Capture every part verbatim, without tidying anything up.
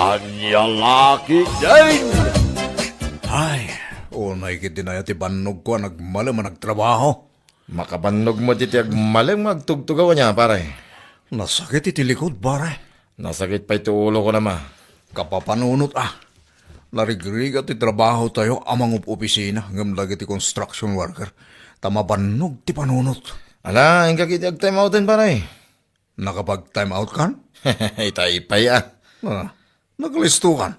Ania la ketdin? Ay, unay ketdin aya ti bannogko a nagmalem a nagtrabaho. Makabannog met iti agmalem nga agtugtugaw ania, pare? Nasakit iti likod, pare. Nasakit pay ti ulo ko, nama. Kapapanunot, a. Narigrigat ti trabahotayo a mangob-opisina ngem dagiti construction worker, ta mabannog ti panunot. Ala, inka ketdi ag-time outen, pare. Nakapag-time out kan? Itay pay, a. Ah, nagalisto kan.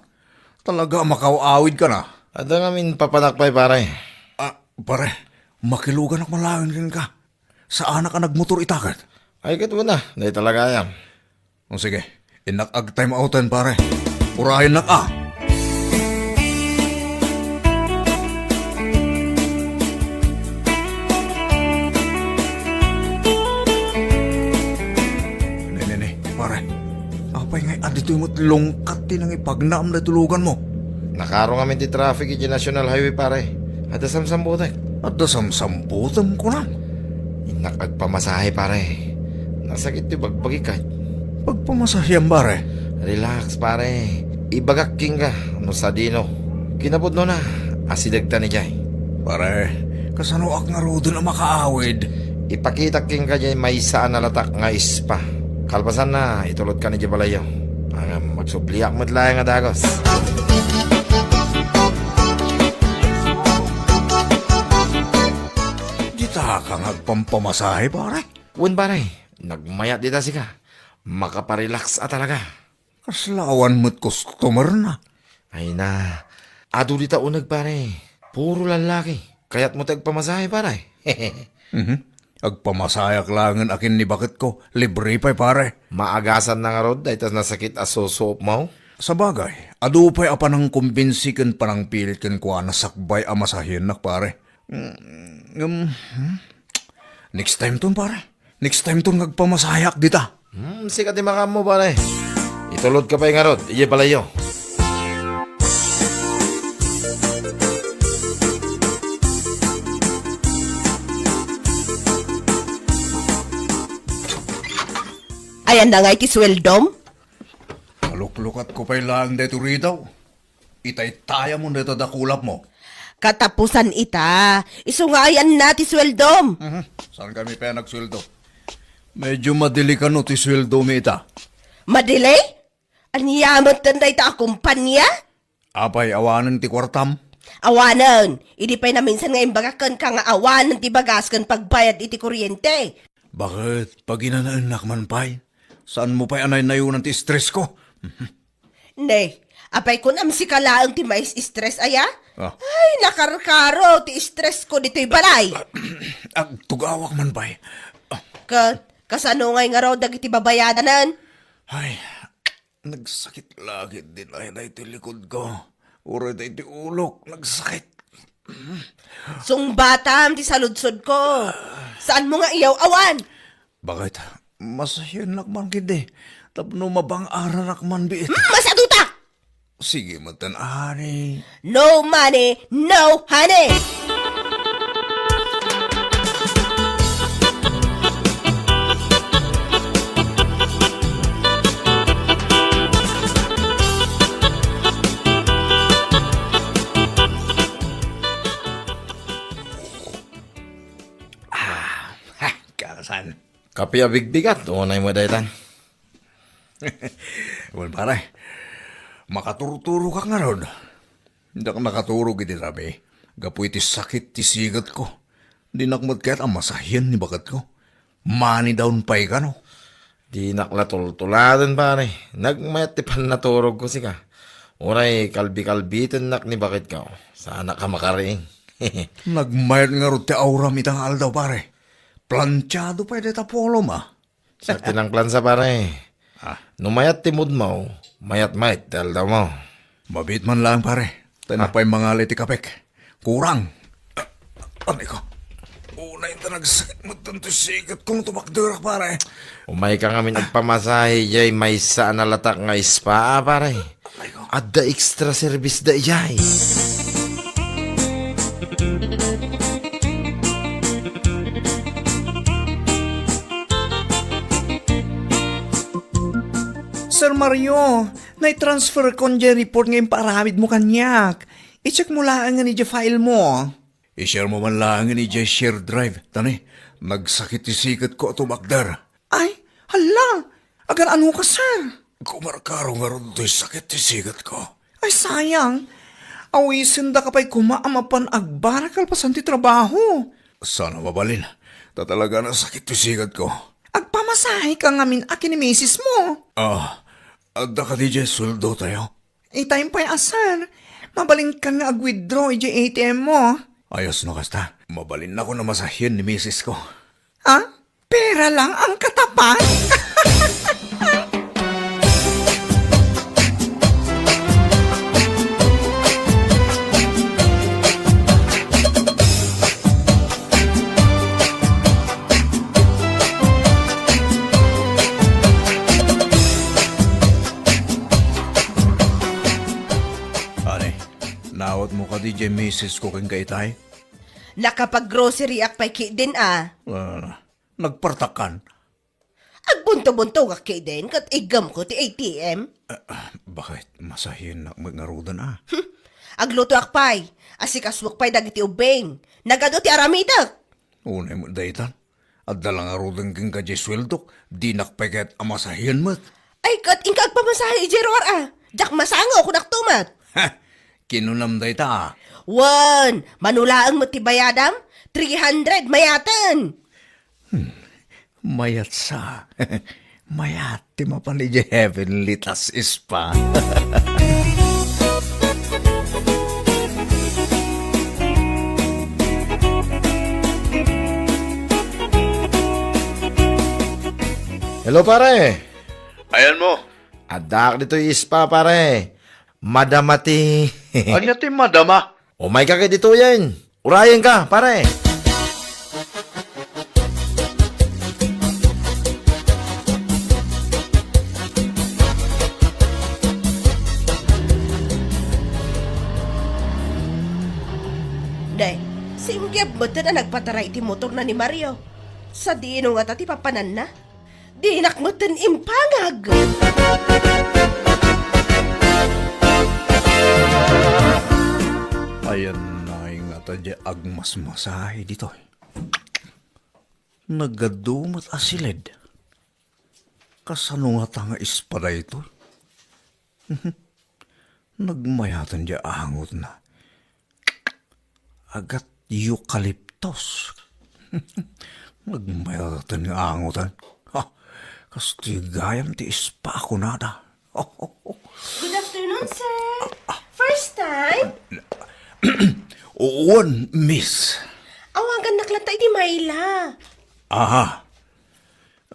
Talaga a makaw-awid kan, a. Adda ngamin papanak pay, pare. Ah, pare, makiluganak man laeng kenka. Saanak a nagmotor ita ket. Ay, ket wen a, dayta la gayam. O sige, innak ag-time outen, pare. Urayennak, a. Ne, ne, ne, pare. Apay ngay a ditoy met lungkat ti nangipagnaam daytoy luganmo? Nakaro ngamin ti traffic iti National Highway, pare. Adda samsambutek. Adda samsambutem, kunam? Innak agpamasahe, pare. Nasakit ti bagbagik, a. Pagpamasahiam, pare. Relax, pare. Ibagak kenka no sadino. Kinapudnona, asidegtan idiay. Pare, kasanoak ngaruden a makaawid? Ipakitak kenka diay maysa a nalatak nga spa. Kalpasanna, itulodkan idiay balayyo. Ngem agsubliak met laeng a dagos. Ditaka nga agpampamasahe, pare? Wen, pare. Nagmayat dita sika. Makaparelax a talaga. Kasla awan met customer na. Ay na, adu dita uneg, pare. Puro lallaki. Kayatmo ti agpamasahe, pare? Mhm. Agpamasaheak laengen a ken ni baketko. Libre pay, pare. Maagasan na ngarud dayta nasakit a susuopmo? Sabagay, adu pay a panangkumbinsi ken panangpilit kenkuana sakbay a masahiennak, pare. Mm, um, hmm? Next time ton, pare. Next time ton nga agpamasaheak dita. Hmm, sika ti makaammo, pare. Itulodka pay ngarud idiay balayyo. Ayanna ngay ti sueldom? Naluklukatko pay laeng daytoy ridaw. Itaytayamon dayta dakulapmo. Katapusan ita. Isu nga ayanna ti sueldom. Mhm. Saankami pay a nagsueldo? Medyo madili kano ti sueldomi ita. Madili? Ania metten dayta a kumpania? Apay, awanen ti kuartam? Awanen. Idi pay naminsan nga imbagak kenka nga awanen ti bagas ken pagbayad iti kuryente. Baket, paginanaennak man pay? Saanmo pay a naynayonan ti stress ko? Ne, apay kunam sika laeng ti mais-stress aya? Ah. Ay, nakarkaro ti stress ko ditoy balay. Agtugawak man pay. Ket, kasano ngay ngarud dagiti babayadanen? Ay, nagsakit la ketdin aya daytoy likod ko. Uray daytoy ulok, nagsakit. Sungbatam ti saludsodko. Saanmo nga iyaw-awan? Baket, masahiennak man ketdi tapno mabang-aranak man biit. Hmm, masadutak! Sige metten, honey. No money, no honey! Ah, ha, kakasan. Kape a bigbigat, unay mo daytan. Wen, pare, makaturturogak ngarud. Diak nakaturog iti rabii gapu iti sakit ti sigetko. Dinak met kayat a masahien ni baketko. Money down pay kano. Dinak la tultuladen, pare. Nagmayat ti pannaturogko sika. Uray kalbikalbitennak ni baketko. Saanak a makariing. Nagmayat ngarud ti auram ita nga aldaw, pare. Plantiado pay dayta polom, a. Siak ti nangplansa, pare. Ah. No mayat ti moodmo, mayat met ti aldawmo. Mabiit man laeng, pare. Ta Ah. Napay mangalay ti kapek. Kurang. Aray ko. Unay ta nagsakit met ti sigetko no tumakderak, pare. Umayka ngamin agpamasahe idiay maysa a nalatak nga spa, pare. Adda extra service da idiay. Sir Mario, naitransferkon diay report nga impaaramidmo kaniak. I-checkmo laengen idiay filemo. I-sharemo man laengen idiay shared drive, ta ni, nagsakit ti siketko a tumakder. Ay, hala! Agan-anoka, sir? Kumarkaro ngarud toy sakit ti siketko. Ay, sayang. Awisendaka pay koma a mapan agbara kalpasan ti trabaho. Saan a mabalin, ta talaga a nasakit ti siketko. Agpamasaheka ngamin a ken ni misesmo. Ah, adda kadi diay sueldotayo? Itay pay a, sir. Mabalinkan nga ag-withdraw idiay A T M mo. Ayos no kasta. Mabalinnakon a masahian ni misesko. Ha? Pera lang ang katapat? Ani, nawatmo kadi diay misesko kenka itay? Nakapag-groceryak pay ketdin a. Ah, nagpartakkan? Agbunto-buntogak ketdin ket iggemko ti A T M. Ah, bakit? Masahiennak met ngaruden a. Hmm. Aglutoak pay, asikasuak pay dagiti ubbing. Nagadu ti aramidek. Unay met dayta. Adda la ngaruden kenka diay sueldok, dinak pay kayat a masahien met. Ay, ket inka agpamasahe idiay ruar a. Diak masango, kunakto met. Ha! Kinunam dayta a. Wen, mano laeng met ti bayadam? Three hundred, mayaten. Hmm. Mayat sa. Mayat ti mapan idiay Heavenly Taste Spa. Hello, pare. Ayanmo? Addaak ditoy spa, pare. Madama ti Ania ti madama? Umayka ket ditoyen. Urayenka, pare. Nay, singgib metten a nagpataray ti motorna ni Mario. Sadino ngata ti papananna? Dinak metten impangag. Ayanna ngata diay agmasmasahe ditoy. Nagadu met a siled. Kasano ngata nga spa daytoy? Nagmayaten diay angotna. Agat eucalyptus. Nagmayaten nga angotan. Ha, kastoy gayam ti spa kunada. Good afternoon, sir. First time? Wen, miss. Awagannak latta iti Myla. Aha.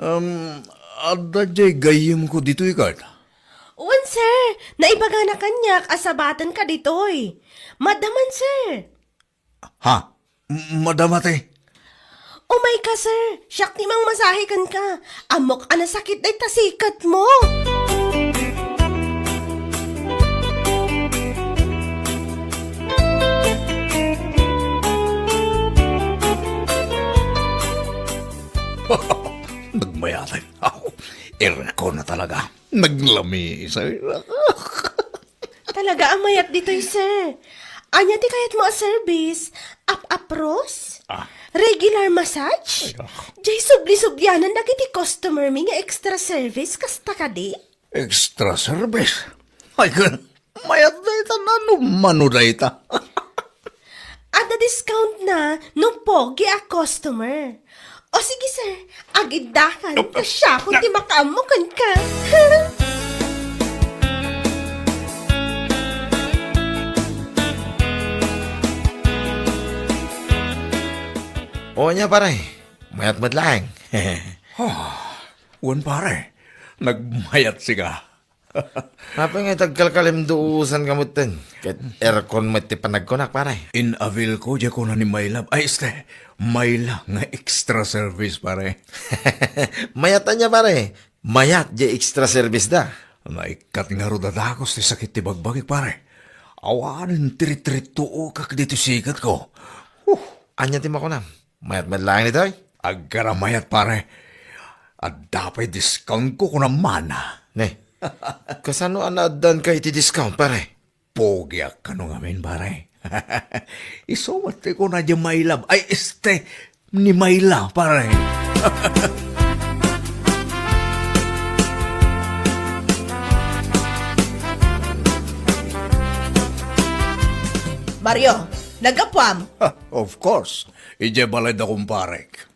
Um, adda diay gayyemko ditoy ket? Wen, sir. Naibagana kaniak a sabatenka ditoy. Madama, sir. Ha? M-, madama ti? Umayka, sir. Siak ti mangmasahe kenka. Ammok a nasakit dayta siketmo. Nagmayaten. Aw, irko na talaga. Naglamisay. Talaga a mayat ditoy, sir. Ania ti kayatmo a service? Ap-apros? Ah. Regular massage? Ay, ah. Diay subli-sublianan dagiti customer mi nga extra service, kasta kadi? Extra service? Ay, kan, mayat dayta, nano mano dayta? Adda discount na no pogi a customer. O sige, sir, agiddakan, ta siakon ti makaammo kenka. O ania, pare, mayat met laeng. Ah, wen, pare, nagmayat sika. Apay nga agkalkalimduosanka metten? Ket aircon met ti panagkunak, pare. In-availko diay kuna ni My Love. Ay, este, Myla nga extra service, pare. Mayat ania, pare? Mayat diay extra service da. Naikkat ngarud a dakes ti sakit ti bagbagik, pare. Awanen ti ritrituokak ditoy siketko. Huh. Ania ti makunam? Mayat met laeng ditoy? Aggara mayat, pare. Adda pay discountko kunam man. Ne, Kasano a naaddanka iti discount, pare? Pogiak kano ngamin, pare. Isu met ti kuna di My Love. Ay, este, ni Myla, pare. Mario, naggapuam? Ha, of course. Idiay balay da kumparek.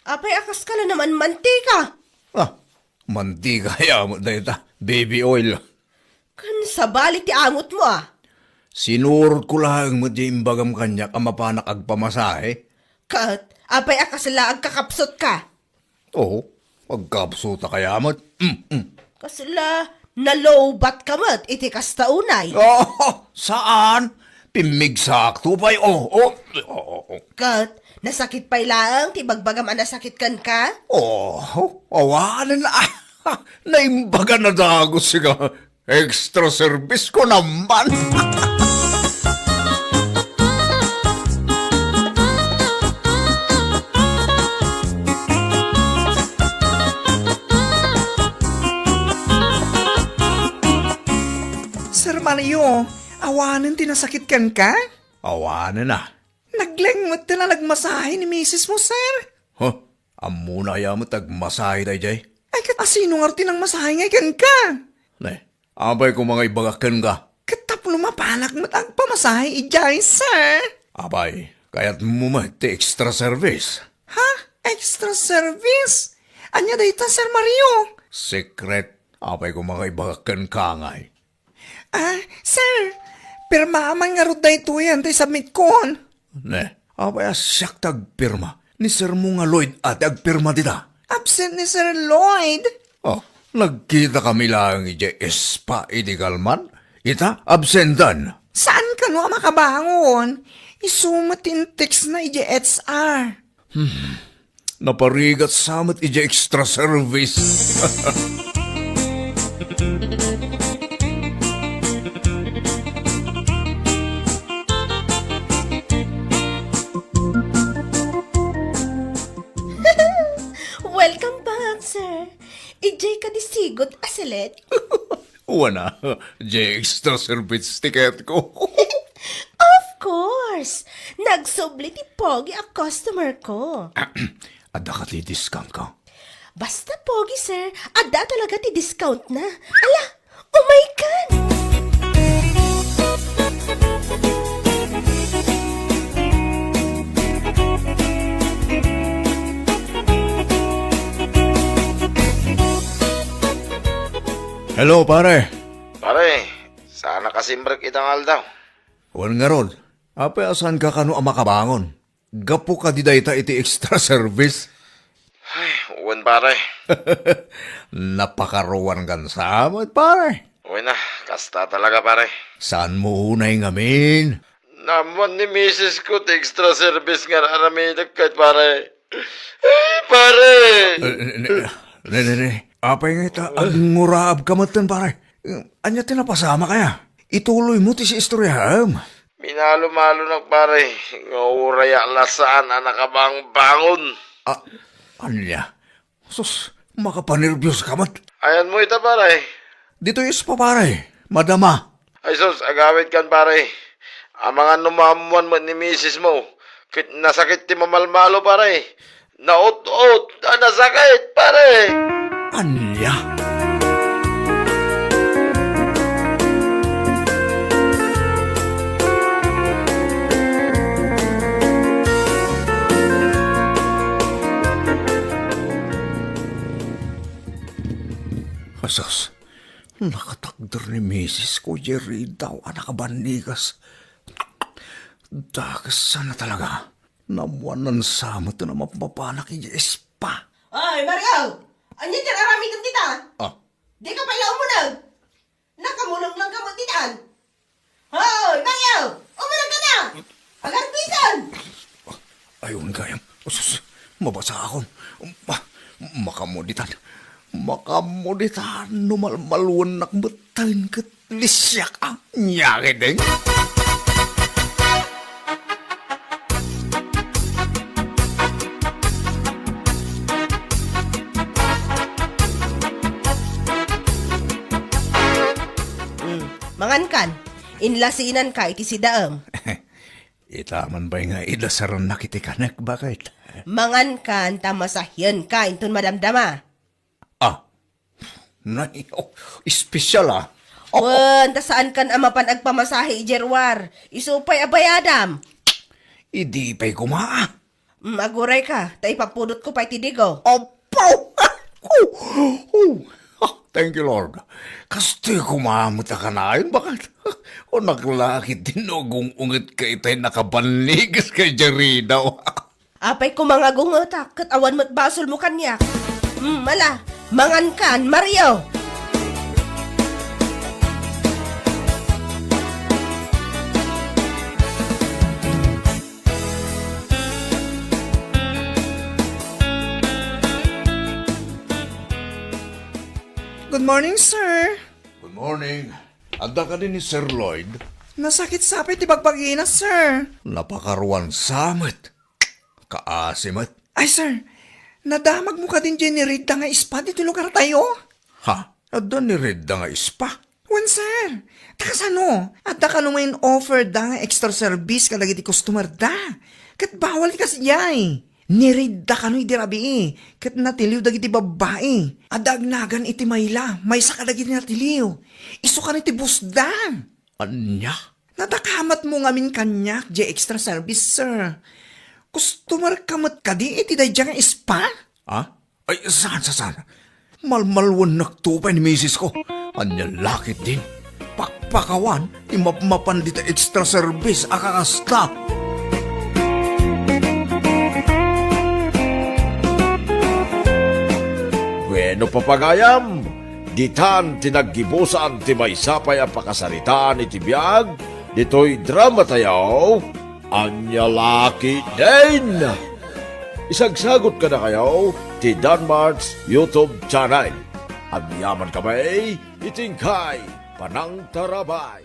Apay a kaska la naman mantika? Ah, mantika ya met dayta, baby oil. Kan sabali ti angot mo, ah. Sinurot ko laeng met di imbagam kaniak a mapanak agpamasahe. Ket, apay a kasla agkakapsut ka? Oo, agkapsuta kaya met. Mm, mm. Kasla nalobat ka met iti kasta unay. Oh, saan? Pimmigsakto pay. Oh, oh, oh, oh, oh. Ket, nasakit pay laeng ti bagbagam a nasakit kenka? Oh, awanen. Naimbagan a dagus, sika. Extra service ko naman. Sir Mario, awanen ti nasakit kenka? Awanen a. Naglengngetta la nagmasahe ni misis mo, sir. Huh? Ammona aya met agmasahe daydiay? Ay, ket asino ngarud ti nangmasahe ngay kenka? Ne, apay koma nga ibagak kenka? Ket tapno mapanak met agpamasahe idiay, sir. Apay, kayatmo met ti extra service? Ha? Extra service? Ania dayta, Sir Mario? Secret. Apay koma nga ibagak kenka ngay? Ah, sir, pirmaam man ngarud daytoy, ania ti submit kon? Ne, apay a siak ti agpirma? Ni Sir mo nga Lloyd a ti agpirma dita. Absent ni Sir Lloyd. Oh, nagkita kami laeng idiay spa idi kalman. Ita, absentan. Saan kano a makabangon? Isu met ti in-text na idiay H R. Hmm. Naparigat sa met idiay extra service. Welcome back, sir. Idiay kadi sigud a select? Wana, diay extra service ticket ko. Of course! Nagsubli ti pogi a customer ko. Adda kadi discount ka? Basta pogi, sir, adda talaga ti discount na. Ala, umay kan! Hello, pare. Pare, saan a kasimrek ita nga aldaw? Wen ngarud, apay a saanka kano a makabangon? Gapu kadi dayta iti extra service? Ay, wen, pare. Napakaruankan sa met, pare. Wen a, kasta talaga, pare. Saanmo unay ngamin? Naammuan ni misis ko ti extra service nga ar-aramidek ket, pare. Ay, pare! Eh, ne, ne, ne, ne, ne. Apay nga ita, agnguraab ka metten, pare. Ania ti napasamak aya? Ituloymo ti siistoryaem. Minalumalonak, pare, nga uray a la saan a nakabangbangon. Ah, ania? Sus, makapanerbios ka met. Ayanmo ita, pare? Ditoy spa, pare. Madama. Ay sus, agawidkan, pare. Amangan no maammuan met ni misis mo. Ket nasakit ti mamalmalo, pare. Naut-ot a nasakit, pare! Ania? Asus, nakatakder ni misis ko diay ridaw a nakabannigas. Dakes sana talaga. Naammuan sa met a mapmapanak idiay spa. Ay, Mario! Ania ti aramidem dita? Ah. Dika pay la umuneg? Nakamulong lang ka met ditan. Hoy, Mario! Umuneg ka na! Agarbisan! Ay, wen gayam. Asus, mabasa akon. Ma-, makamuditan. Makamuditan no malmaluennak metten ket lisiak, ah. Nia ketdin. Mangankan, inlasinanka iti sidaem. Ita man pay nga idasarannak iti kanek, baket? Mangankan ta masahienka inton madamdama. Ah, nay, oh, espesyal, ah. Oh, wen, ta saankan a mapan agpamasahe idiay ruar. Isu pay a bayadam. Idi pay koma, ah. Mm, agurayka, ta ipapudotko pay ti digo. Apo! Oh, oh, ah, thank you, Lord. Kastoy koma met a kanayon, baket? O naklakit din no agung-ungetka itay nakabanniges kay Jeridaw. Apay koma nga agungetak, ket awan met basolmo kaniak. Mm, ala, mangankan, Mario! Good morning, sir. Good morning. Adda kadi ni Sir Lloyd? Nasakit sa pay ti bagbagina, sir. Napakaruan sa met. Kaasi met. Ay, sir, nadamagmo kadin diay niredda nga spa ditoy lugartayo? Ha? Adda niredda nga spa? Wen, sir. Ta kasano? Adda kano nga in-offer da nga extra service kadagiti customer da. Ket bawal ti kasdiay. Niredda kano idi rabii, ket natiliw dagiti babbai. Adda agnagan iti mayla, maysa kadagiti natiliw. Isu kano ti boss da. Ania? Nadakamatmo ngamin kaniak diay extra service, sir. Customer ka met kadi iti daydiay nga spa? Ha? Ay, saan, saan, saan? Malmalwennakto pay ni misis ko. Ania la ketdin? Pakpakawan ti mapmapan dita extra service a kakasta. Bueno, papagayam, ditan ti naggibusan ti maysa pay a pakasaritaan iti biag ditoy dramatayo, Ania la ketdin. Isagsagut kadakayo ti Danmart's YouTube channel. Agyamankami iti inkay panangtarabay.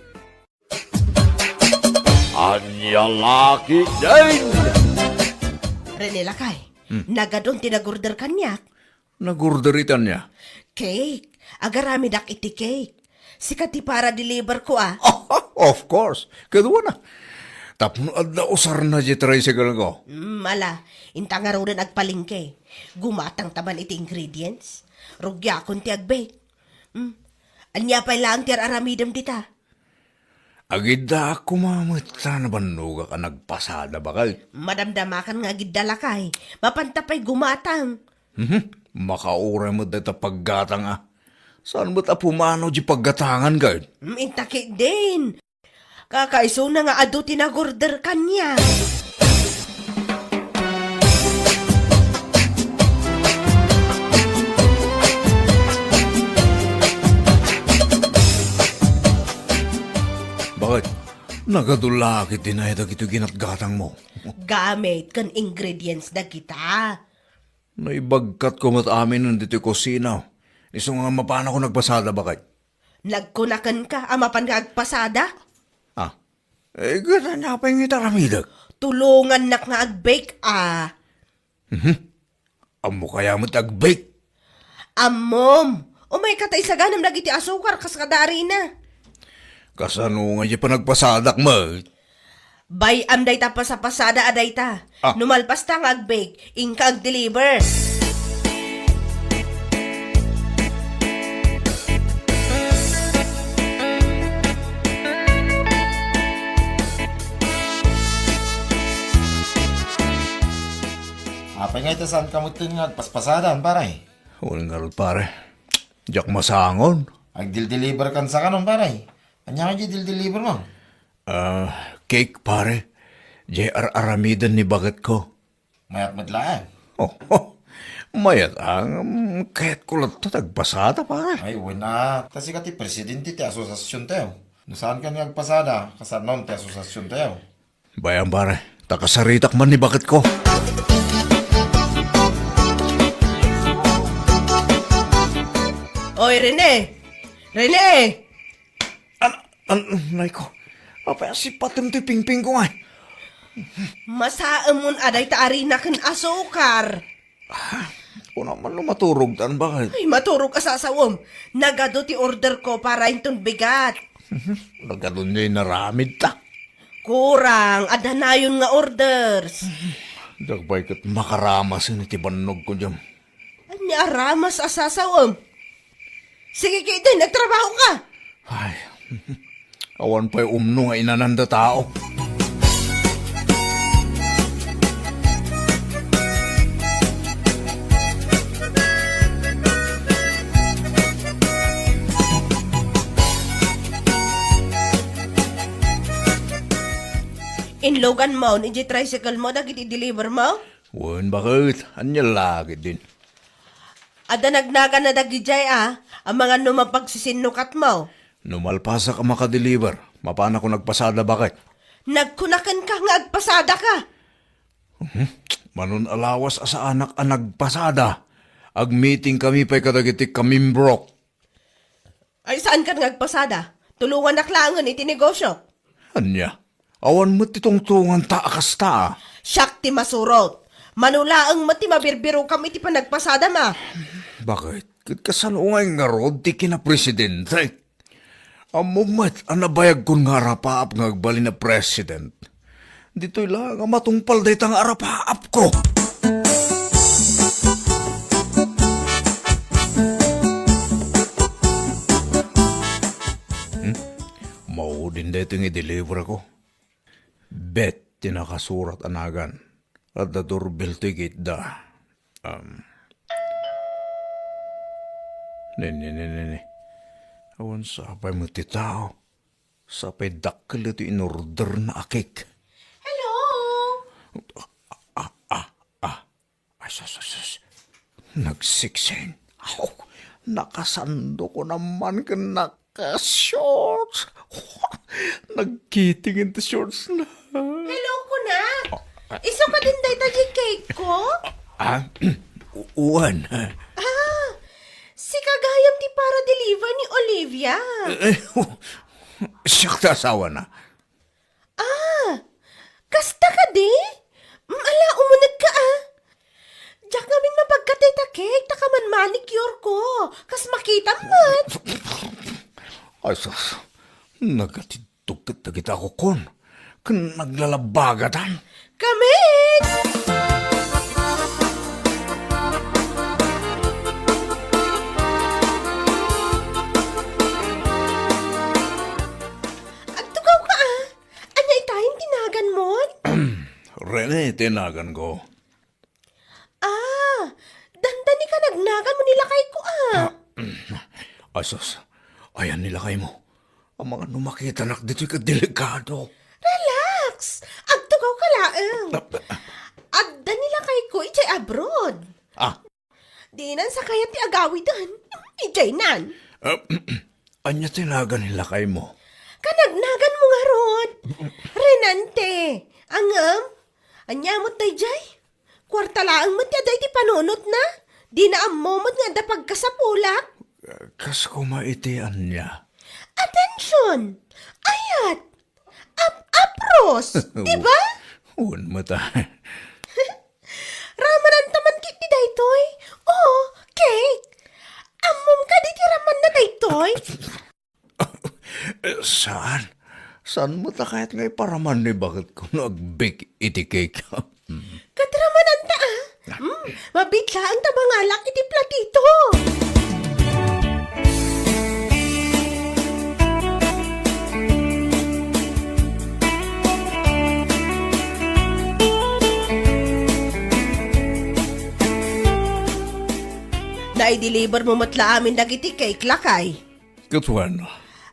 Ania la ketdin. Rene, lakay, Hmm. nagadun ti nag-order kaniak. Nag-order ita ania? Cake. Agaramidak iti cake. Sika ti para-deliver ko, a. Of course. Kaduana. Tapno adda usarna diay tricycle ko. Mm, ala, inta ngaruden agpalengke. Gumatang ta man iti ingredients. Rugiakon ti agbake. Mm. Ania pay laeng ti ar-aramidem dita? Agiddaak koma met ta nabannogak a nagpasada, baket. Madamdamakan nga agidda, lakay. Mapanta pay gumatang. Mhm. Makauray met dayta paggatang a. Saan met a pumanaw diay paggatangan, ket? Mm, inta ketdin. Kakaisuna nga adu ti nag-order kaniak. Baket? Nagadu la ketdin aya dagitoy ginatgatangmo? Gamit ken ingredients dagita. Naibagkatko met aminen ditoy kusina. Isu nga mapanakon nagpasada, baket? Nagkuna kenka a mapan nga agpasada? Ah. Eh, ket ania pay nga iti aramidek? Tulongannak nga agbake, a. Mhm. Ammo kaya met agbake? Ammom. Umayka ta isaganam dagiti asukar kas kada arina. Kasano nga diay panagpasadak met? Bay-am dayta pasapasada a dayta. Ah. No malpasta nga agbake, inka agdeliver. Apay nga ita, saanka metten nga agpaspasadan, pare? Wen ngarud, pare. Diak masangon. Agdildeliver kan sa kanon, pare. Ania nga diay dildeliver mo? Ah, cake, pare. Diay ar-aramiden ni baket ko. Mayat met laeng. Oh, oh. Mayat ang, mm, kayat ko latta ti agpasada, pare. Ay, wen a. Ta sika ti presidente ti asosiasion tayo. No saanka nga agpasada, kasano ti asosiasion tayo? Bay-am, pare. Ta kasaritak man ni baket ko. Oy, Rene! Rene! An-, an-, nay ko. Apay a sipatem toy pingping ko ngay? Masaemon a dayta arina ken asukar. Ah, kuna man no maturogtan, baket? Ay, maturog a sasawem. Nagadu ti order ko para inton bigat. Nagkadun niya inaramid ta. Kurang, adda nayon nga orders. Diak pay ket makaramasen iti bannogko diam. Ania a ramas a sasawem? Sige ketdin, nagtrabaho ka. Ay, awan pay umno nga inananda tao. Inlugan mo, ni tricycle mo, dagiti deliver mo? Wen, baket, ania la ketdin? Adda nagnagan na dagidiay a, amangan no mapagsisinnukat mo. No malpasak a makadeliver, mapanakon agpasada, baket. Nagkunaken ka nga agpasada ka. Mhm. Manon a lawas a saanak a nagpasada. Agmeeting kami pay kadagiti kamimbrok. Ay, saan ka nga agpasada? Tulonganak laengen iti negosyo. Ania? Awan met ti tungtunganta a kasta. Siak ti masurot. Mano laeng met ti mabirbirokam iti panagpasadam a. Baket? Ket kasano ngay ngarud ti kinapresidente? Ammom met a nabayagkon nga arapaap nga agbalin a president. Ditoy la nga matungpal dayta nga arapaapko. Hmm? Maudin daytoy nga i-deliver ko. Bet ti nakasurat a nagan. Adda durbel ti gitda. Um, ne, ne, ne, ne, ne. Awan sapay met ti tao. Sapay dakkel iti inorderna a cake. Hello? Ah, ah, ah, ah. Ay, sus, sus, sus. Nagsiksen. Aw, nakasandok ko naman ken naka-shorts. Nagkiting ti shorts na. Hello, kunak. Isu kadin dayta diay cake ko? Ah, u-, uwan. Ah, sika gayam ti para-deliver ni Olivia. Eh, siak ti asawana. Ah, kasta kadi? Mm, ala, umuneg ka, ah. Diak ngamin mapagkatay ta cake, ta kaman manicure ko. Kas makitam met. Ay, sus. Nagatiddog ket dagita a kukon. Ken naglalabagatan. Kamin! Agtugaw ka, ah. Ania itayen ti naganmon? Rene ti naganko. Ah, dandani ka nagnagan mo ni lakayko, ah. Ah, ay, sus. Ayan ni lakaymo. Amangan no makitanak ditoy ket delikado. Relax! Agtugaw ka laeng. Ah, ah. Adda ni lakayko idiay abroad. Ah, Dinan sa kayat ti agawiden. Idiay nan. Ah, ania ti nagan ni lakaymo? Kanagnagan mo ngarud. Renante. Angem? Ania met daydiay? Kuarta laeng met ti adda iti panunotna. Dina ammo met nga adda pagkasapulak. Kas koma iti ania? Attention! Ayat! Ap-apros, di ba? Wen met a. Ramananta man ketdi daytoy? Oo, cake. Ammom kadi ti ramanna daytoy? Saan? Saan met a kayat nga iparaman ni baketko no agbake iti cake? Ket ramananta, ah. Hmm, mabiit laeng ta mangalak iti platito. Naideliver mo met la amin dagiti cake, lakay. Ket wen?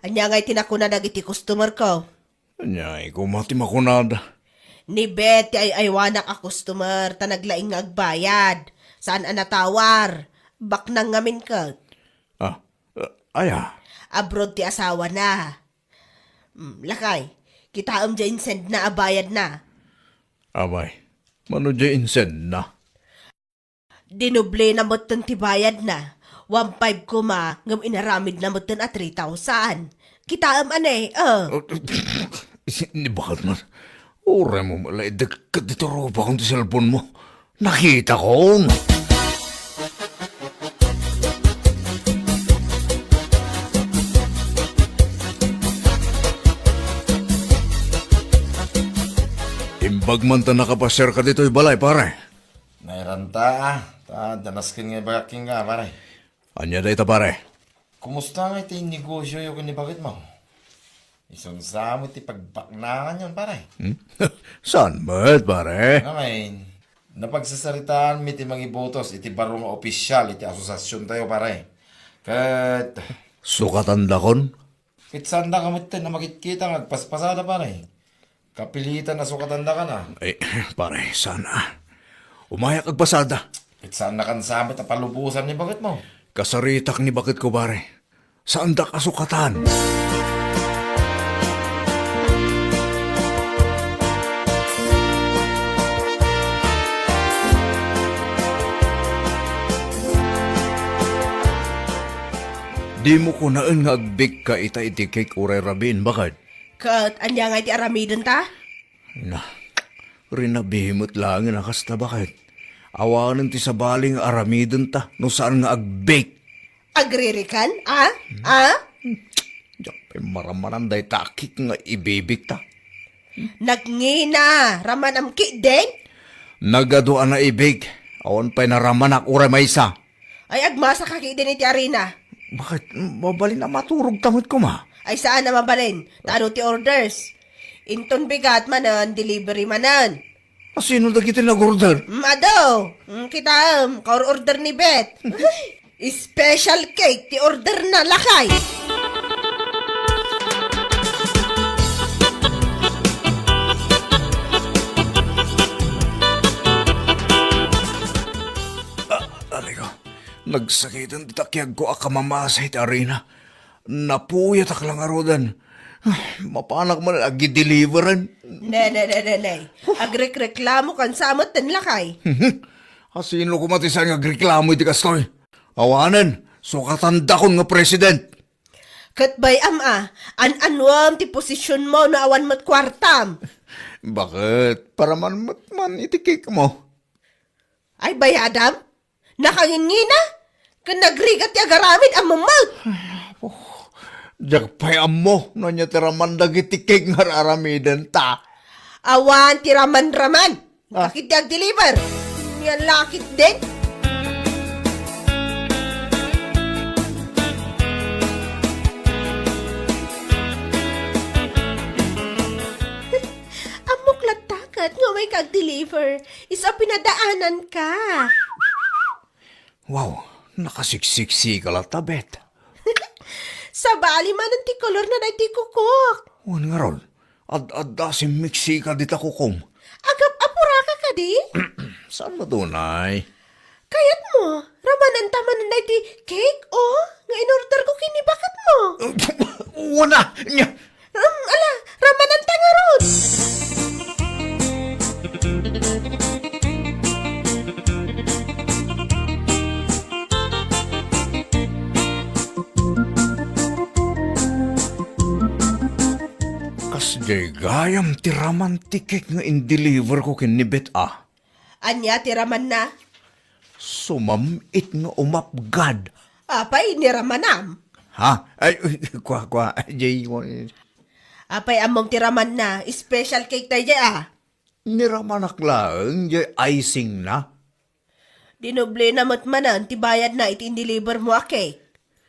Ania ngay ti nakuna dagiti customer ko? Ania koma ti makunada? Ni Betty ay aywanak a customer ta naglaing nga agbayad. Saan a natawar. Baknang ngamin ket. Ah, ah, aya? Abroad ti asawana. Mm, lakay, kitaem diay insendna a bayadna. Abay, mano diay insendna? Dinoblena metten ti bayadna. One five koma, ngem inaramidna metten a three thousand. Kitaem a ne, eh. Ni baketmo. Uray mo malaidek ket ti turupakon ti cellphone mo. Nakitakon. Pagmantan nakapasiar ka ditoy balay, pare. Nairanta, ah. Ta, danasken nga ibagak kenka, pare. Ania dayta, pare? Kumusta nga iti negosyoyo ken ni baketmo? Isunsa met ti pagbaknanganyon, pare. Hmm? Saan met, pare? Ngamin, napagsasaritaanmi ti mangibotos iti baro nga opisyal iti asosasiontayo, pare. Ket sukatandakon? Ket saandaka metten a makitkita nga agpaspasada, pare. Kapilitan a sukatandaka na. Ay, pare, saan a. Umayak agpasada. Ket saannakan sa met a palubosan ni baketmo. Kasaritak ni baketko, pare. Saandak a sukatan. Dimo kunaen nga agbake ka ita iti cake uray rabiin, baket? Ket ania ngay ti aramidenta? Na, rinabi met laengen a kasta, baket. Awanen ti sabali nga aramidenta no saan nga agbake. Agririkan, a? A? Diak pay maramanan dayta a cake nga ibibakta. Nagngina, ramanam ketdin? Nagadu a naibake, awan pay naramanak uray maysa. Ay, agmasaka ketdin iti arina. Baket, mabalin a maturogta met koma? Ay, saan a mabalin. Ta adu ti orders. Inton bigat manen, delivery manen. A, sino dagiti nag-order? Mm, adu. Mm, kitaem, kaor-order ni Bet. Special cake ti orderna, lakay. Ah, aray ko. Nagsakiten ti takiagko a kamamasa iti arina. Napuyatak la ngaruden. Mapanak man agideliveran. Ne, ne, ne, ne, ne. Agrekreklamokan sa metten, lakay. Asino koma ti saan nga agreklamo iti kastoy? Awanen, sukatandakon nga president. Ket bay-am a, an-anuem ti posisionmo no awan met kuartam. Baket, paraman met man iti cake mo. Ay, bayadam? Nakangingina? Ken nagrigat ti agaramid, ammom met. Ay, apo. Diak pay ammo no ania ti raman dagiti cake nga ar-aramidenta. Awan ti raman-raman. Ah. Bakit di ag-deliver? Nia la ketdin? Ammok latta ket nga umayka ag-deliver. Isu a pinadaananka. Wow, nakasiksiksi ka latta, Bet. Sabali manen ti kolorna daytoy kukok. Wen ngarud, ad-adda a simmiksika dita kukom. Agap-apuraka kadi? Saan met unay? Kayatmo, ramananta manen daytoy cake, o, nga in-orderko ken ni baketmo. Wen a, nia, Um, ala, ramananta ngarud. Kasdiay gayam ti raman ti cake nga in-deliverko ken ni Bet a. Ania ti ramanna? Sumam-it nga umapgad. Apay, ni ramanam? Ha? Ay, kua, kua, jay, Apay, ammom ti ramanna, special cake dayjay a. Ni ramanak laeng jay icingna. Dinoblena met manen ti bayadna iti in-deliver mo a cake.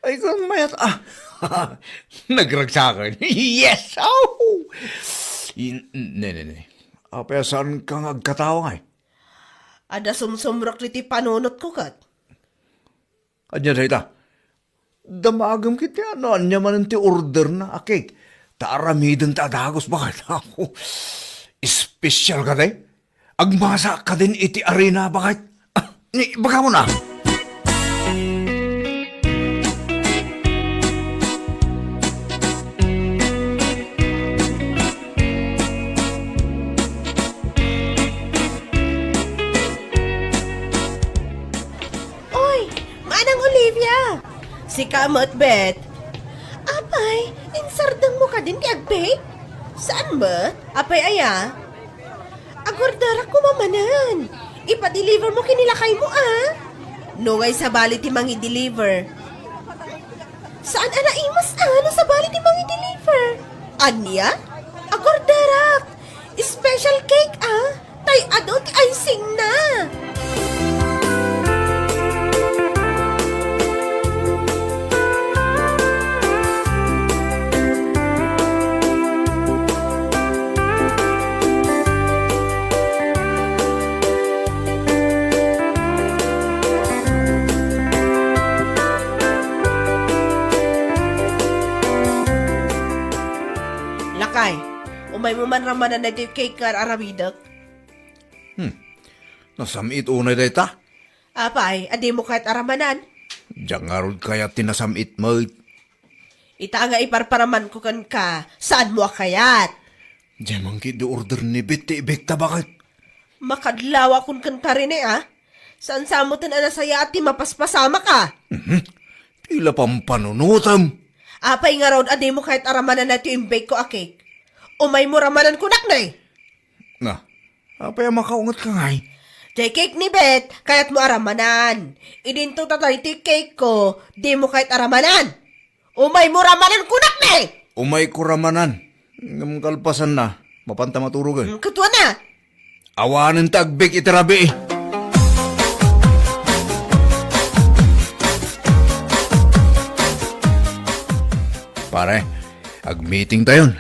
Ay, kan mayat, ah. Nagragsakan. Yes! Oh! In-, ne, ne, ne. Apay a saanka nga agkatawa ngay? Adda sumsumrek ditoy panunotko ket. Ania dayta? Damagem ket ti ano, ania manen ti orderna a cake. Ta aramidenta a dagus, baket. Ako, espesyal kadi? Agmasa kadin iti arina, baket. Ah, ni, ibagam na. Oy, Manang Olivia! Sika met, Bet. Apay, insardengmo kadin ti agbake? Saan met? Apay aya? Agorderak koma manen. Ipa-deliver mo ken ni lakaymo, a? No ngay sabali ti mangi-deliver. Saan a naimas a no sabali ti mangi-deliver? Ania? Agorderak! Special Tal cake, ah? Tay adu ti icing na. Lakay, umaymo man ramanan daytoy cake nga ar-aramidek. Hmm. Nasam-it unay dayta? Apay, a dimo kayat a ramanan? Diak ngarud kayat ti nasam-it met. Ita nga iparparamanko kenka, saanmo a kayat? Diay man ketdi order ni Bet ti ibekta, baket. Makadlawakon kenka rin, eh, ah. Saan sa metten a nasayaat ti mapaspasamak, ah? Mhm. Pila pampanunotem? Apay ngarud a dimo kayat a ramanan daytoy imbake ko a cake? Umaymo ramanan kunak, ne? Na, apay a makaungetka ngay? Diay cake ni Bet, kayatmo a ramanan. Idinto ta daytoy cake ko, dimo kayat a ramanan. Umaymo ramanan kunak, ne! Umayko ramanan. Ngem kalpasanna, mapanta maturogen. Hmm, kutuana. Awanen ti agbake iti rabii. Pare, agmeeting tayon.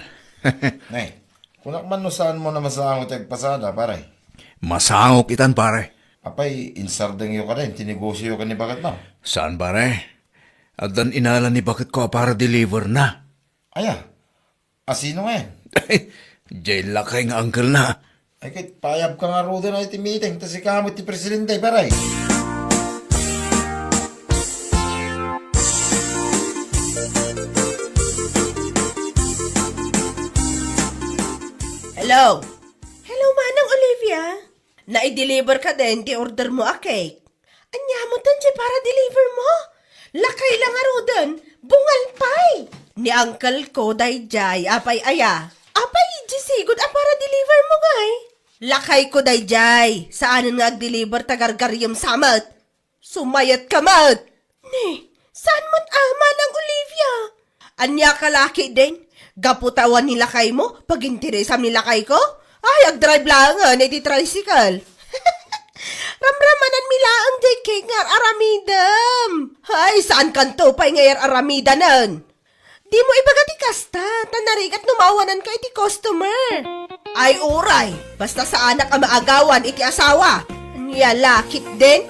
Nay, kunak man no saanmo a masango ti agpasada, pare. Masangok itan, pare. Apay, insardengyo kadi ti negosioyo ken ni baketmo? Saan, pare. Addan inala ni baketko a para-deliver na. Aya? A sino ngay? Diay lakay nga uncle na. Ay, ket paayabka ngaruden iti meeting, ta sika met ti presidente, pare. Hello? Hello, Manang Olivia. Nai-deliver kadin ti order mo a cake? Ania metten ti para-deliver mo? Lakay la ngaruden, bungal pay! Ni uncle ko daydiay, apay aya? Apay, diay sigud a para-deliver mo ngay? Lakay ko daydiay, saanen nga ag-deliver ta gargariem sa met. Sumayatka met! Ne, saan met a, Manang Olivia? Ania ka la ketdin? Gapu ta awan ni lakaymo, paginteresam ni lakayko? Ay, agdrive laengen iti tricycle. Ramramananmi laeng diay cake nga ar-aramidem. Ay, saankanto pay nga ar-aramidanen? Dimo ibaga ti kasta, ta narigat no mawananka iti customer. Ay, uray, basta saanak a maagawan iti asawa. Ania la ketdin?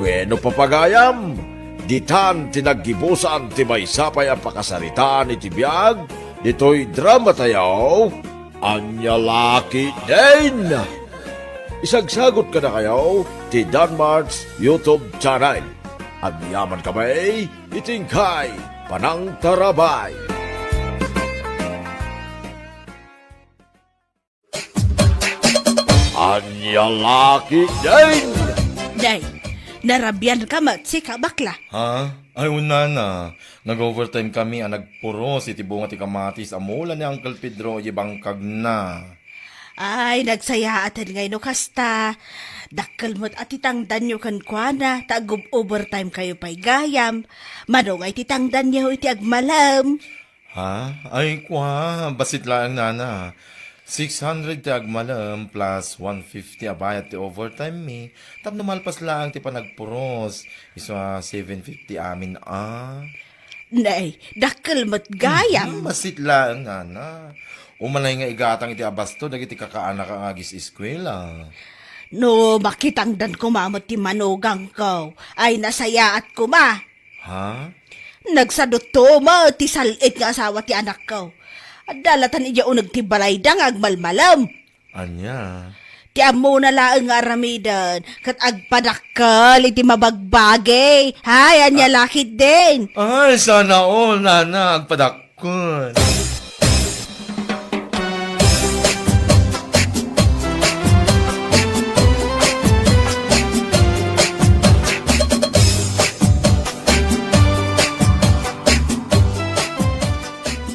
Bueno, papagayam, ditan ti naggibusan ti maysa pay a pakasaritaan iti biag ditoy dramatayo. Ania la ketdin? Isagsagot kadakayo ti Danmart's YouTube channel. Aniaman kami iti inkay panangtarabay. Ania la ketdin? Nay, narabianka met, sika, bakla. Ha? Ay, unana. Nag-overtime kami a nagpuros iti bunga ti kamatis a mula ni Uncle Pedro iti bangkagna. Ay, nagsayaaten ngay no kasta. Dakkel met a ti tangdanyo kenkuana, ta ag-overtime kayo pay gayam. Mano ngay ti tangdanyo iti agmalem? Ha? Ay, kua, bassit laeng, nana. Six hundred ti agmalem plus one fifty a bayad ti overtime mi. Tapno malpas laeng ti panagpuros. Isu a seven fifty amin a. Nay, dakkel met gayam. Mhm, bassit laeng, nana. Umanay nga igatang iti abasto dagiti kakaanaka nga agis-eskuela. No, makitangdan koma met ti manugangko. Ay, nasayaat koma. Ha? Nagsadutto met ti sal-it nga asawa ti anakko. Adda la tan idiay uneg ti balayda nga agmalmalem. Ania? Ti ammona laeng nga aramiden, ket agpadakkel iti mabagbagi. Hay, ania la ketdin? Ay, sana all, nana, agpadakkel.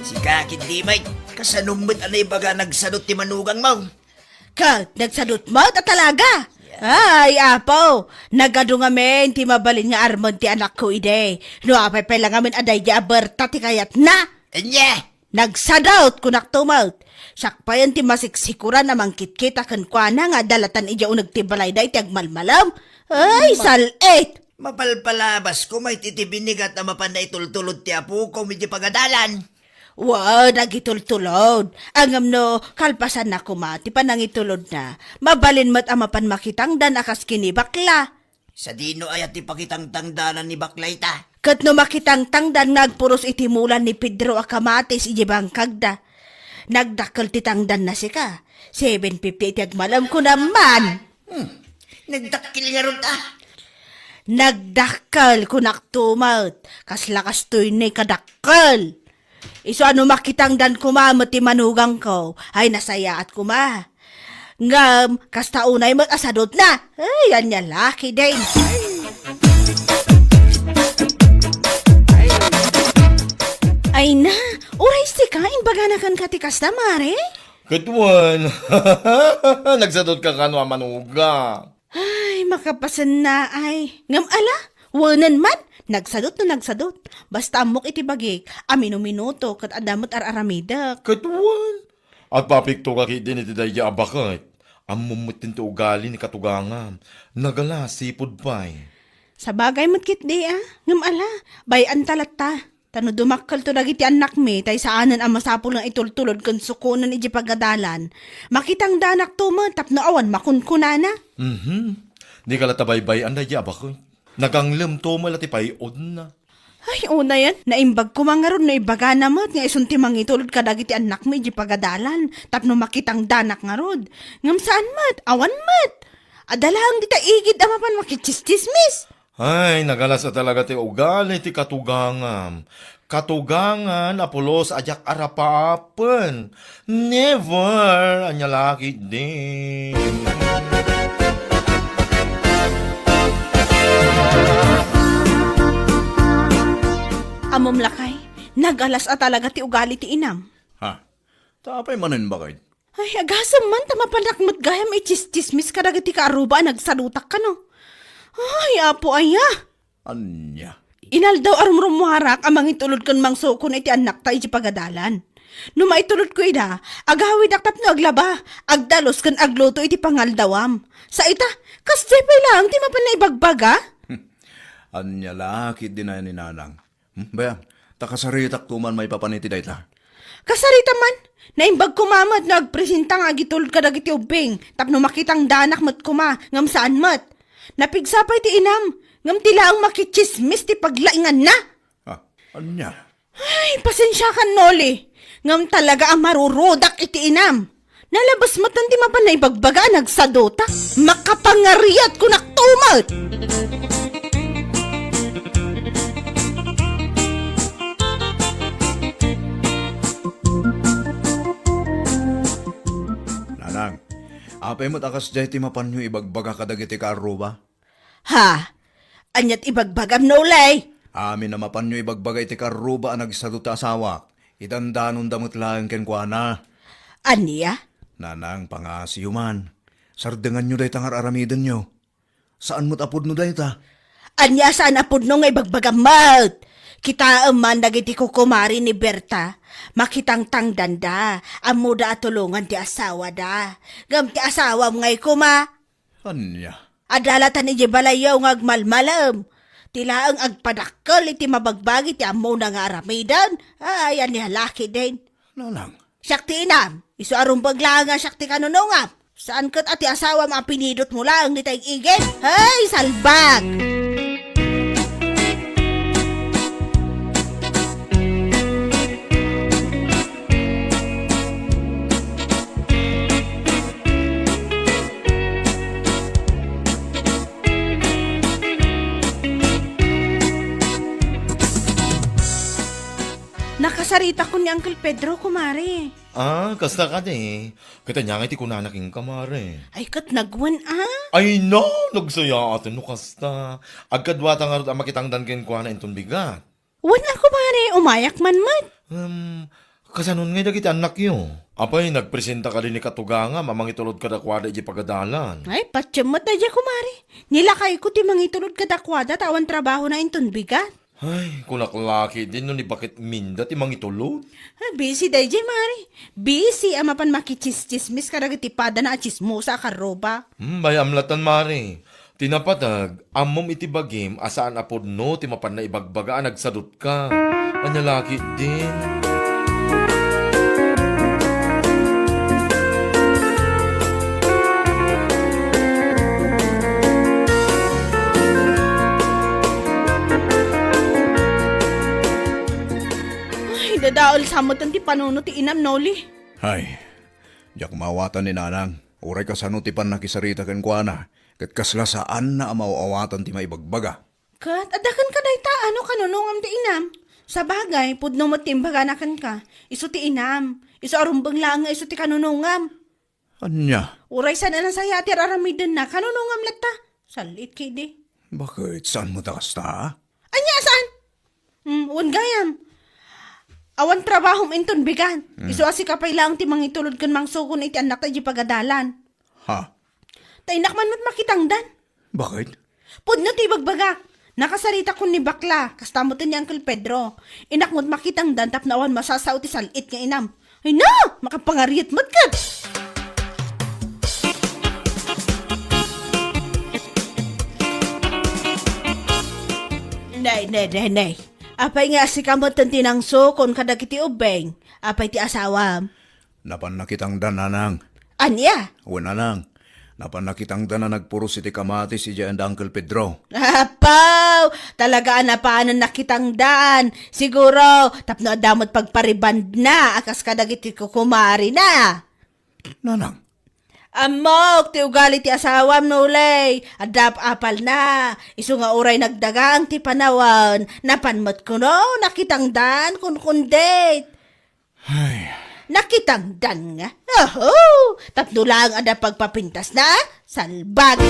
Sika, Kintimay, kasano met a naibaga a nagsadut ti manugangmo? Ket nagsadut met a talaga. Ay, apo, nagadu ngamin ti mabalin nga armen ti anakko idi. No apay pay la ngamin a daydi a Berta ti kayatna. Anya? Nagsadot, kunak tumet. Siak payen ti masiksikuran a mangkitkita kenkuana nga adda latan idiay uneg ti balayda iti agmalmalem. Ay, Ma-, sal-it! Mapalpalabas koma iti, iti binigat a mapan naitultulod ti apokom iti pagadalan. Wen, agitultulod. Ngem no kalpasanna koma ti panangitulodna, mabalin met a mapan makitangdan a kas ken ni bakla. Sadino aya ti pakitangtangdanan ni bakla ita? Ket no makitangtangdan nga agpuros iti mulan ni Pedro a kamatis idiay bangkagda, nagdakkel ti tangdanna sika. Seven fifty iti agmalem, kunam man. Hmm. Nagdakkel ngarud, ah. Nagdakkel, kunak tumet. Kasla kastoy ni kadakkel. Isu a no makitangdan koma met ti manugangko, ay nasayaat koma. Ngem, kasta unay met a sadutna. Ay, ania la ketdin. Ay na, uray sika, imbagana kenka ti kasta, mare? Ket wen, nagsadutka kano a manugang? Ay, makapasenna ay. Ngem ala, wenen man, nagsadut no nagsadut. Basta ammok iti bagik, a minuminuto ket adda met ar-aramidek. Ket wen, agpapikto ka ketdin iti daydi a baket. Ammom met ti ugali ni katugangam. Nagala, sipud pay. Sabagay met ketdi, a. Ngem ala, bay-anta latta. Ta no dumakkelto dagiti annakmi, tay saanen a masapul nga itultulod ken sukonen idiay pagadalan, makitangdanakto met tapno awan makunkunana. Mhm. Dika latta baybay-an daydi a baket. Naganglemto met la ti pay-odna. Ay, unayen, naimbag koma ngarud no ibagana met nga isun ti mangitulod kadagiti annakmi idiay pagadalan tapno makitangdanak ngarud. Ngem saan met, awan met. Adda laeng dita igid a mapan makitsismis. Ay, nagalas a talaga ti ugali ti katugangam. Katugangan a pulos a diak arapaapen. Never! Ania la ketdin. Ammom lakay, nagalas a talaga ti ugali ti inam. Ha? Ta apay manen, baket? Ay, agasem man ta mapanak met gayam itsistsismis kadagiti kaarruba a nagsadutak kano. Ay, Apo aya! Ania? Inaldaw a rumrummuarak a mangitulod ken mangsukon iti annakta iti pagadalan. No maitulodko ida, agawidak tapno aglaba, agdalus ken agluto iti pangaldawam. Sa ita, kasdiay pay laeng ti mapan naibagbaga? Ania la ketdin a ni Nanang? Hmm, bay-am, ta kasaritak to man maipapan iti dayta. Kasarita man, naimbag koma met no agpresenta nga agitulod kadagiti ubbing, tapno makitangdanak met koma, ngem saan met. Napigsa pay ti inam, ngem ti laeng makitsismis ti paglainganna. Ah, ania? Ay, pasensiakan, Noli. Ngem talaga a marurudak iti inam. Nalabes met ti mapan naibagbaga a nagsaduta. Makapangariat, kunak to met. Nanang, apay met a kasdiay ti mapanyo ibagbaga kadagiti kaarruba? Ha? Aniat ibagbagam, Noli? Amin a mapanyo ibagbaga iti kaarruba a nagsaduta asawak. Idandanonda met laeng kenkuana. Ania? Nanang, pangasiyo man. Sardenganyo dayta nga ar-aramidenyo. Saan met a pudno dayta? Ania saan a pudno nga ibagbagam met? Kitaem man dagiti kukumare ni Berta. Makitangtangdanda. Ammoda a tulongan ti asawada. Ngem ti asawam ngay koma? Ania? Adda latan idiay balayyo nga agmalmalem. Ti laeng agpadakkel iti mabagbagi ti ammona nga aramiden. Ay, ania la ketdin. Nanang. Siak ti inam. Isu a rumbeng laeng a siak ti kanunongam. Saan ket a ti asawam a pinidotmo laeng dita ig-igid? Hey, salbag! Nakasaritakon ni Uncle Pedro, kumare. Ah, kasta kadi. Ket ania ngay ti kunana kenka, mare? Ay, ket nagwen, ah. Ay, no! Nagsayaaten no kasta. Agkaduata ngarud a makitangdan kenkuana inton bigat. Wen a, kumare, umayak man met. Hmm, Kasanon ngay dagiti annakyo? Apay, nagpresenta kadi ni katugangam a mangitulod kadakuada idiay pagadalan? Ay, patiem met daydiay, kumare. Nilakayko ti mangitulod kadakuada ta awan trabahona inton bigat. Ay, kunak la ketdin no ni Baket Minda ti mangitulod. Ay, busy daydiay, mare. Busy a mapan makitsismis kadagiti padana a tsismosa a karruba. Hmm, bay-am latan, mare. Ti napateg, ammom iti bagim a saan a pudno ti mapanna ibagbaga a nagsadutka. Ania la ketdin? Ay, dadael sa metten ti panunot ti inam, Noli. Ay, diak maawatan ni Nanang. Uray kasano ti pannakisarita kenkuana, ket kasla saanna a maaw-awatan ti maibagbaga. Ket adda kenka dayta, ano, kanunongam ti inam? Sabagay, pudno met ti imbagana kenka. Isu ti inam. Isu a rumbeng laeng nga isu ti kanunongam. Ania? Uray saan a nasayaat ti ar-aramidenna, kanunongam latta. Sal-it ketdi. Baket, saan met a kasta? Ania a saan? Hmm, wen gayam. Awan trabahom inton bigat. Hmm. Isu a sika pay laeng ti mangitulod ken mangsukon iti annakta idiay pagadalan. Ha? Ta innak man met makitangdan. Baket? Pudno ti ibagbagak. Nakasaritakon ni bakla, kasta met ni Uncle Pedro. Innak met makitangdan tapno awan masasao ti sal-it nga inam. Ay na! Makapangariet met ket! Nay, nay, nay, nay. Apay nga sika met ti nangsukon kadagiti ubbing? Apay ti asawam? Napan nakitangdan, Nanang. Ania? Wen, Nanang. Napan nakitangdan a nagpuros iti kamatis idiay anda Uncle Pedro. Apaw! Talaga a napanan nakitangdan. Siguro, tapno adda met pagparibandna a kas kadagiti kukumarina. Nanang. Ammok ti ugali ti asawam, Noli. Adda apalna. Isu nga uray nagdagaang ti panawen, napan met kuno nakitangdan, kunkundit. Ay. Nakitangdan nga. Oho! Tapno laeng adda pagpapintasna, salbag!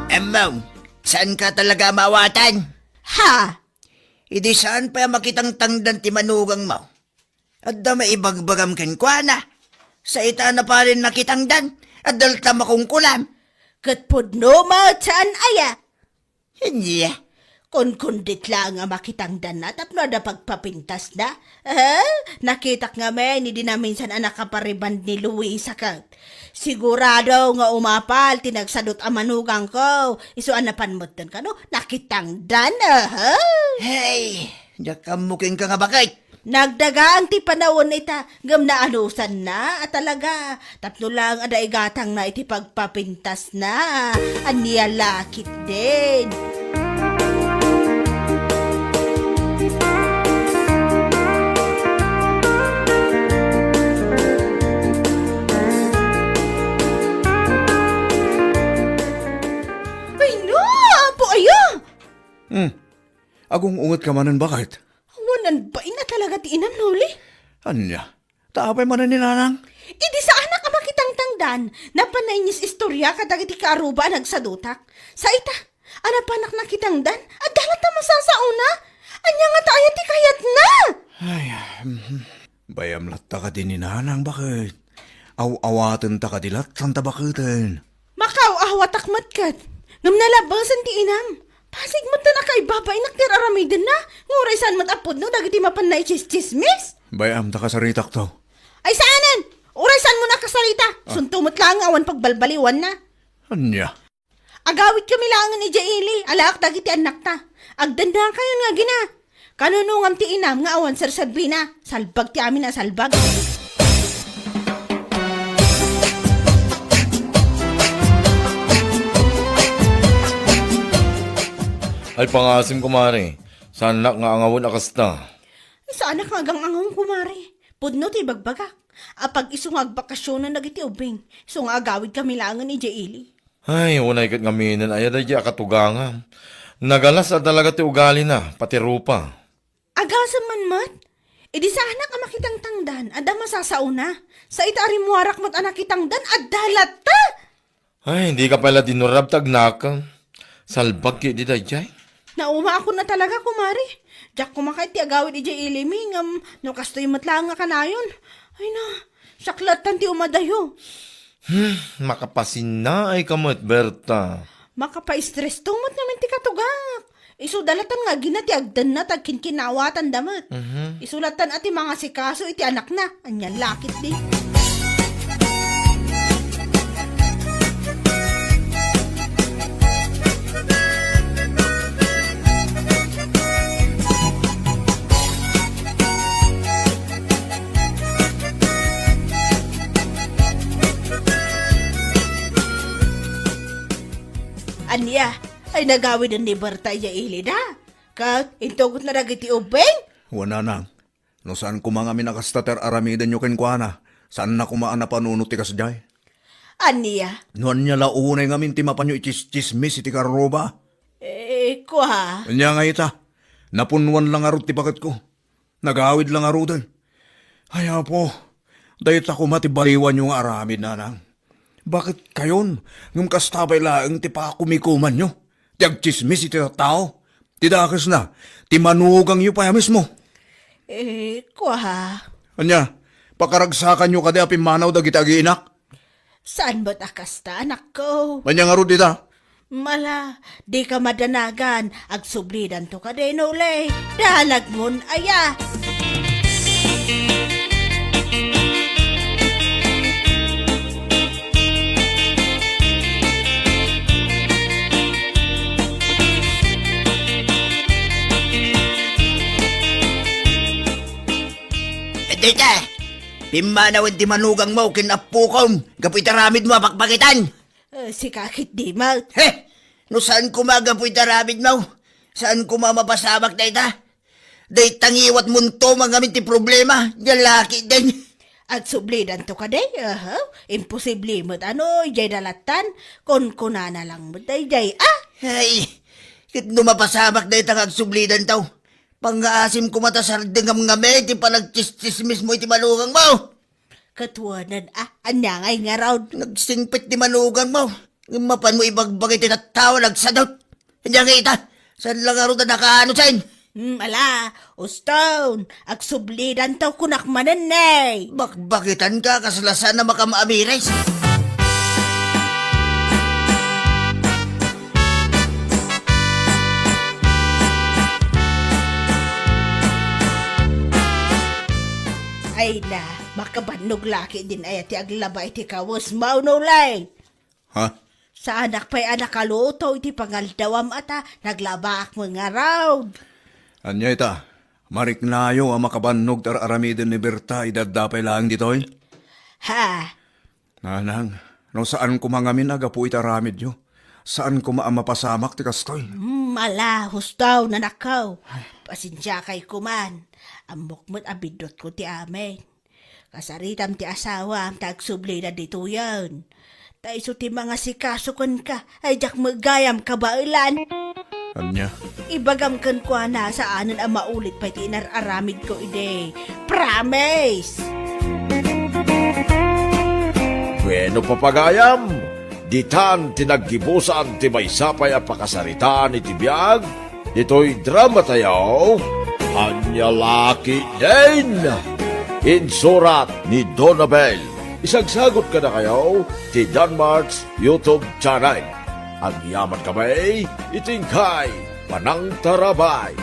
Ammong, saanka talaga a maawatan? Ha? Idi saan pay a makitangtangdan ti manugangmo? Adda maibagbagam kenkuana. Sa ita a napalin nakitangdan, adda latta makungkulam. Ket pudno met saan aya? Ania? Kunkundit laeng a makitangdanna tapno adda pagpapintasna. Eh, nakitak ngamin idi naminsan a nakapariband ni Luisa ket. Sigurado nga umapal ti nagsadut a manugangko. Isu a napan metten kano, nakitangdan, aha. Hey, diak ammo kenka nga baket. Nagdagaang ti panawen ita, ngem naanusanna a talaga. Tapno laeng adda igatangna iti pagpapintasna. Ania la ketdin? Ay, no! Apo, aya! Hmm. Agung-ungetka manen, baket? Awan, bain a talaga ti inam, Noli. Ania? Ta apay manen ni Nanang? Idi saanak a makitangtangdan, napan nainyis-istoria kadagiti kaaruba a nagsadutak. Sa ita, a napanak nakitangdan, adda latta masasaona. Ania ngata aya ti kayatna? Ay, mhm. Bay-am latta kadi ni Nanang, baket? Aw-awatenta kadi latta ta baketen. Makaaw-awatak met ket. Ngem nalabbesen ti inam. Pasig met ta nakaibabainak ti ar-aramidenna, nga uray saan met a pudno dagiti mapan naitsistsismis. Bay-am ta kasaritakto. Ay saanen! Uray saanmon a kasarita! Ah. Sunto met laeng nga awan pagbalbaliwanna. Ania? Agawidkami laengen idiay ili, alaak dagiti annakta. Agdennakayon nga agina. Kanunongam ti inam nga awan serserbina. Salbag ti amin a salbag. Ay, pangasim, kumare. Saanak nga angawen a kasta. Ay, saanak nga agang-angawen, kumare. Pudno ti ibagbagak. Apag isu nga agbakasionen dagiti ubbing. Isu nga agawidkami laengen idiay ili. Ay, unay ket ngaminen aya daydiay a katugangam. Nagalas a talaga ti ugalina, pati rupa. Agasem man met? Idi saanak a makitangtangdan, adda masasaona. Sa ita a rimmuarak met a nakitangdan, adda latta! Ay, dika pay la dinurab ta agnakem. Salbag ketdi daydiay. Naumaakon a talaga, kumare. Diak kumakayat ti agawid idiay ilimi, ngem no kastoy met laeng nga kanayon. Ay na, siak laeng ti umadayo. Hmm, makapasinnaayka met, Berta. Makapaistresto met ngamin ti katugak. Isu da laeng nga agina ti agtenna ta agkinkinawatanda met. Mhm. Isu laeng a ti mangasikaso iti anakna. Ania la ketdi. Ania, ay nagawiden ni Berta idiay ilida? Ket intugotna dagiti ubbing? Wen, nanang. No saan koma ngamin a kasta ti ar-aramidenyo kenkuana, saanna koma a napanunot ti kasdiay. Ania? No ania la unay ngamin ti mapanyo itsistsismis iti karruba? Eh, kua. Ania nga ita? Napunnuan la ngarud ti baketko. Nagawid la ngaruden. Ay, Apo, dayta koma ti baliwanyo nga aramid, nanang. Baketkayon, ngem kasta pay laeng ti pakumikumanyo? Ti agtsismis iti tattao? Ti dakesna, ti manugangyo pay a mismo? Eh, kua. Ania, pakaragsakanyo kadi a pimmanaw dagiti agiinak? Saan met a kasta, anakko? Ania ngarud ita? Mala, dika madanagan, agsublidanto kadi, Nolay. Danagmon aya. Dita, pimmanawen ti manugangmo ken appokom gapu iti aramidmo a bakbakitan. Eh, sika ketdi met. He! No saan koma gapu iti aramidmo, saan koma mapasamak dayta? Dayta ngiwatmonto mangamin ti problema, nia la ketdin. Agsublidanto kadi? Aha, imposible met a no, idiay da laeng, kunkunana lang met daydiay, a? Ay, ket no mapasamak dayta nga agsublidanto, pangngaasim koma ta sardengam ngamin ti panagtsistsismismo iti manugangmo. Ket wen a, ania ngay ngarud? Nagsingpet ti manugangmo. Ngem mapanmo ibagbagi ti tattao a nagsadut. Ania ngay ita? Saan la ngarud a nakaano, sen? Hmm, ala, uston, agsublidanto kunak manen, ne. Bakbakitanka, kasla saan a makam-amiris. Ay na, makabannog la ketdin aya ti aglaba iti kawesmo, Nolay. Ha? Saanak pay a nakaluto iti pangaldawam a ta naglabaak met ngarud. Ania ita? Mariknayo a makabannog ti ar-aramiden ni Berta idi adda pay laeng ditoy? Ha? Nanang, no saan koma ngamin a gapu iti aramidyo, saan koma a mapasamak ti kastoy. Hmm, ala, husto, nanakko. Ay. Pasensiakay koman. Ammok met a biddutko ti amin. Kasaritam ti asawam ta agsublida ditoyen. Ta isu ti mangasikaso kenka, ay diak met gayam kabaelan. Ania? Ibagam kenkuana, saanen a maulit pay ti inar-aramidko idi. Promise! Bueno, papagayam, ditan ti naggibusan ti maysa pay a pakasaritaan iti biag ditoy dramatayo, Ania La Ketdin. Insurat ni Donabel. Isagsagut kadakayo ti Danmart's YouTube channel. Agyamankami iti inkay panangtarabay.